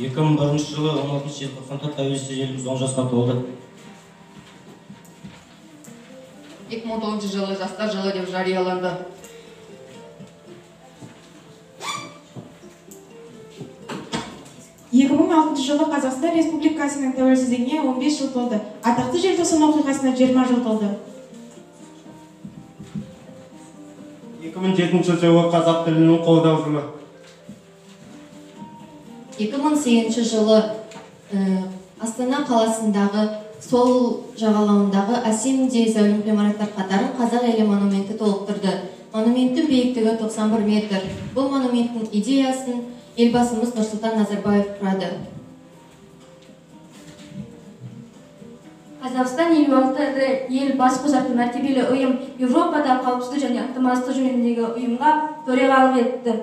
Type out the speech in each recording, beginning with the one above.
2001 жылы 16 желтоқсанда тәуелсіз еліміз 10 жасқа толды. 2019 жылы жастар жылы деп жарияланды. 2006 жылы Қазақстан Республикасының тәуелсіздігіне 15 жыл толды. Атақты желтоқсан оқиғасына 20 жыл толды. 2007 жылы қазақ тілінің қолдау жылы. 2008 жылы Астана қаласындағы сол жағалауындағы әсем де зәулім ғимараттар қатарын Қазақ елі монументі толықтырды. Монументтің биіктігі 91 метр. Бұл монументтің идеясын Елбасымыз Нұрсұлтан Назарбаев құрады. Қазақстан 56 ел бас қосатын мәртебелі ұйым Еуропада қауіпсіздік және ынтымақтастық жөніндегі ұйымға төрағалық етті.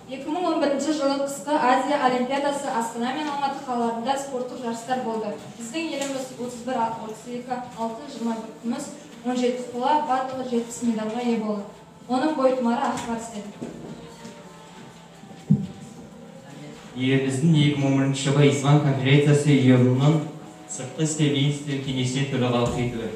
2011 жылы қысқы Азия Олимпиадасы Астана мен Алматы қалаларында спорттық жарыстар болды. Біздің еліміз 31, 32 алтын, 21 күміс, 17 қола, барлығы 70 медальға ие болды. Оның бойтұмары ақ барыс еді. Еліміздің 2011 жылы Ислам конференциясы ұйымының сыртқы істер министрлер кеңесіне төрағалық етуі.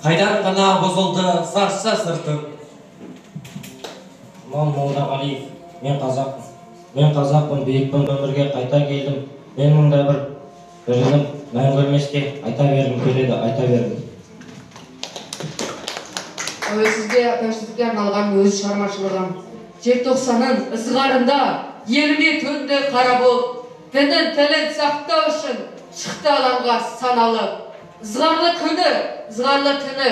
Қайдан ғана бұзылды сарша сыртым. Ұлан Молдағалиев, мен қазақпын. Мен қазақпын, биікпін, өмірге қайта келдім. Мен мұнда бір ілім мәңгі өлмеске айта бергім келеді, айта бергім. Тәуелсіздікке арналған өз шығармашылығым. Желтоқсанның ызғарында еліме төнді қара бұлт. Дінін, тілін сақтау үшін шықты алаңға саналы. Ызғарлы күні, ызғарлы түні,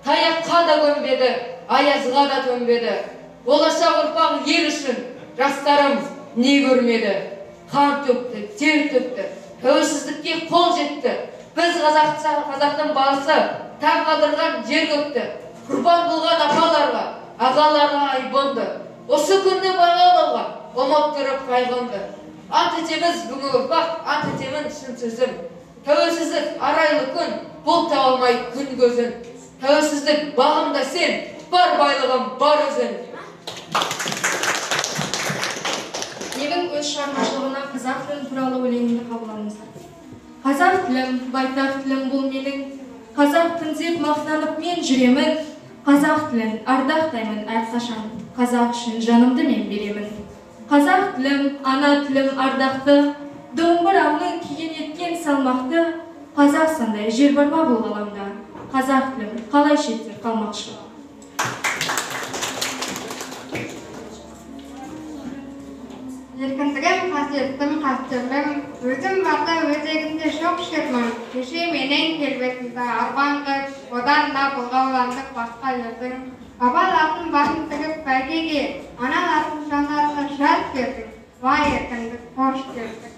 таяққа да көнбеді, аязға да төнбеді. Болашақ ұрпақ ел үшін жастарым не көрмеді. Қан төкті, тер төкті, тәуелсіздікке қол жетті. Біз қазақтың баласы таң қалдырған жер көкті. Құрбан болған апаларға, ағаларға айбынды. Осы күнді бағалауға ұмыттырып қайғымды. Ант етеміз бүгінгі ұрпақ, ант етемін шын сөзім. Тәуелсіздік арайлы күн, бұл таба алмай күн көзін. Тәуелсіздік бағымда сен, бар байлығым, бар өзің. Менің өз шығармашылығына қазақ тілім туралы өлеңімді қабылдаңыздар. Қазақ тілім, байтақ тілім бұл менің. Қазақпын деп мақтанып мен жүремін. Қазақ тілін ардақтаймын әрқашан. Қазақ үшін жанымды мен беремін. Қазақ тілім, ана тілім ардақты. Домбырамның күйін еткен салмақты. Қазақстандай жер бар ма бұл ғаламда? Қазақ тілім қалай шетте қалмақшы? Еркіндігім, қасиеттім, қастерлім, өзім барда өзегімде жоқ шерман. Кеше менен келбетімді арбан қып, одан да бұлғауландық басқа жердің. Бабалардың басын тігіп бәйгеге, аналардың жанарына жас бердің. Вай еркіндік, қош келдің.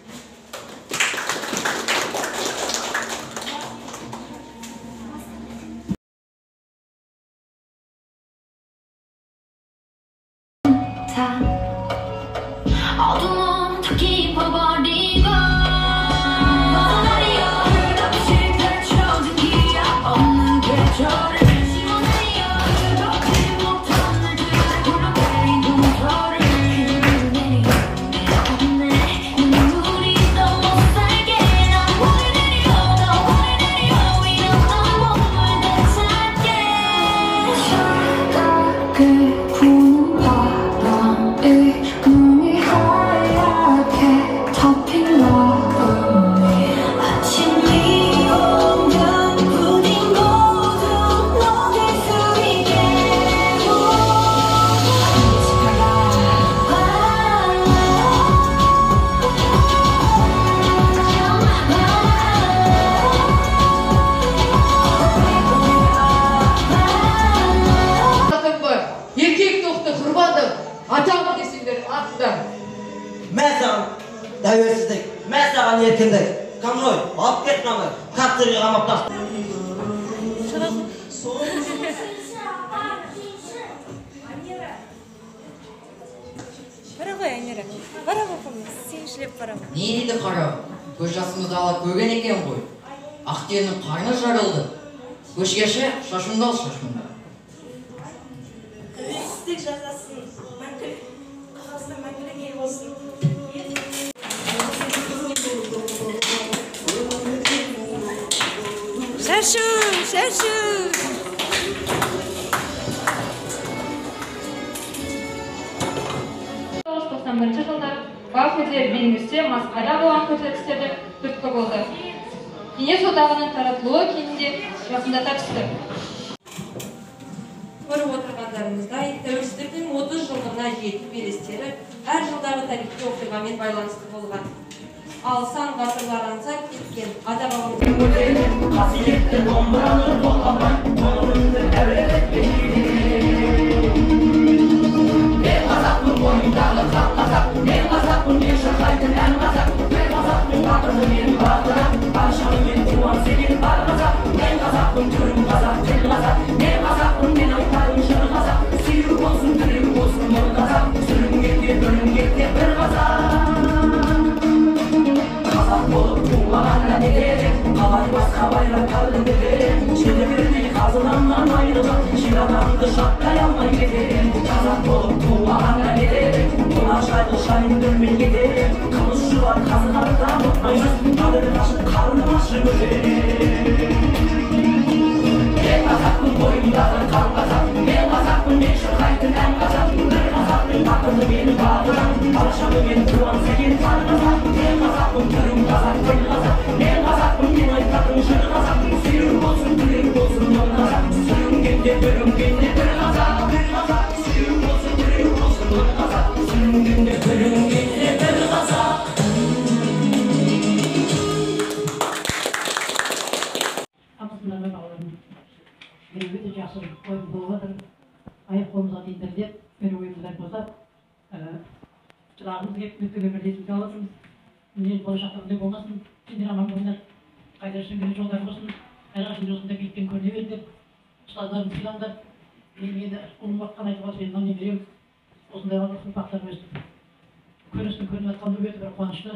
어둠은 더 깊어버리고 끝없이 펼쳐진 기약 없는 계절을 지워내려 걷지 못한 날들의 굴러내린 동서를 내려 тәуелсіздік, мә саған еркіндік. Конвой, алып кет мынаны, карцерге қамап таста. Бара ғой, Амира, бара ғой, сеншілеп бара ғой. Не дейді қара, көз жасымызды ала көрген екен ғой. Ақ түйенің қарны жарылды. Көшкеше шашымды ал, шашымды. Тәуелсіздік жасасын, мәңгілік Қазақстан мәңгілік ел болсын. Шашу, шашу! Жылдар Бакуде, Вильнюсте, Москвада болған көтерілістерде түрткі болды. Кеңес одағының таратылуы кейінде жақындата түсті. Көріп отырғандарыңыздай, тәуелсіздіктің 30 жылдығына жету белестері әр жылдағы тарихи оқиғамен байланысты болған. Ал сан ғасырлар аңсап кеткен ата-бабамыз мен қазақпын, мен шырқайтын ән қазақ. Мен қазақпын, батыры мен батыры, баршаны мен қуан сенен бар қазақ. Мен қазақпын, түрім қазақ, тіл қазақ. Мен қазақпын, мен айтарым жыр қазақ. Сүйегі болсын, тілегі болсын мың қазақ. Сүрінгенде, бүлінгенде бір қазақ. Қазақ болып тумағаннан не керек, қалай басқа байрақтарды көтерем. Жеті қазынамнан айырылып, жер адамды жаттай алмай кетем. Қазақ болып тумағаннан не керек, қонақжайлы шайын дүрмен кетем. Қымыз шұбар қазы қарта ұмытпаймыз, қадір қашып қарным ашып өтем. Мен қазақпын, бойымдағы қан қазақ. Мен қазақпын, мен шырқайтын ән қазақ. Бір қазақтың батыры мен батыры, баршаны мен қуан сенен бар қазақ. Мен қазақпын, түрім қазақ, тіл қазақ. Мен қазақпын, мен айтатын жыр қазақ. Сүйегі болсын, тілегі болсын мың қазақ. Сүрінгенде, бүлінгенде бір қазақ. Бір қазақ, сүйегі болсын, тілегі болсын мың қазақ. Сүрінгенде, бүлінгенде бір қазақ. Абысындарға бауырым, мен өте жақсы ойым болып жатыр. Аяқ қолымызға дейін дірілдеп, бір ойымыздан босап, жылағымыз келіп, өткенге бірлесіп алып жатырмыз. Міне болашақта бұндай болмасын, сендер аман болыңдар, қайда жүрсең жолдар болсын, әрқашан осындай биіктен көріне беріңдер, ұстаздарыңды сыйлаңдар. Мен енді ұлым баққан айтуға мен мынау немерем осындай ұрпақтар өстіп көріністің көрініп жатқаны өте бір қуанышты.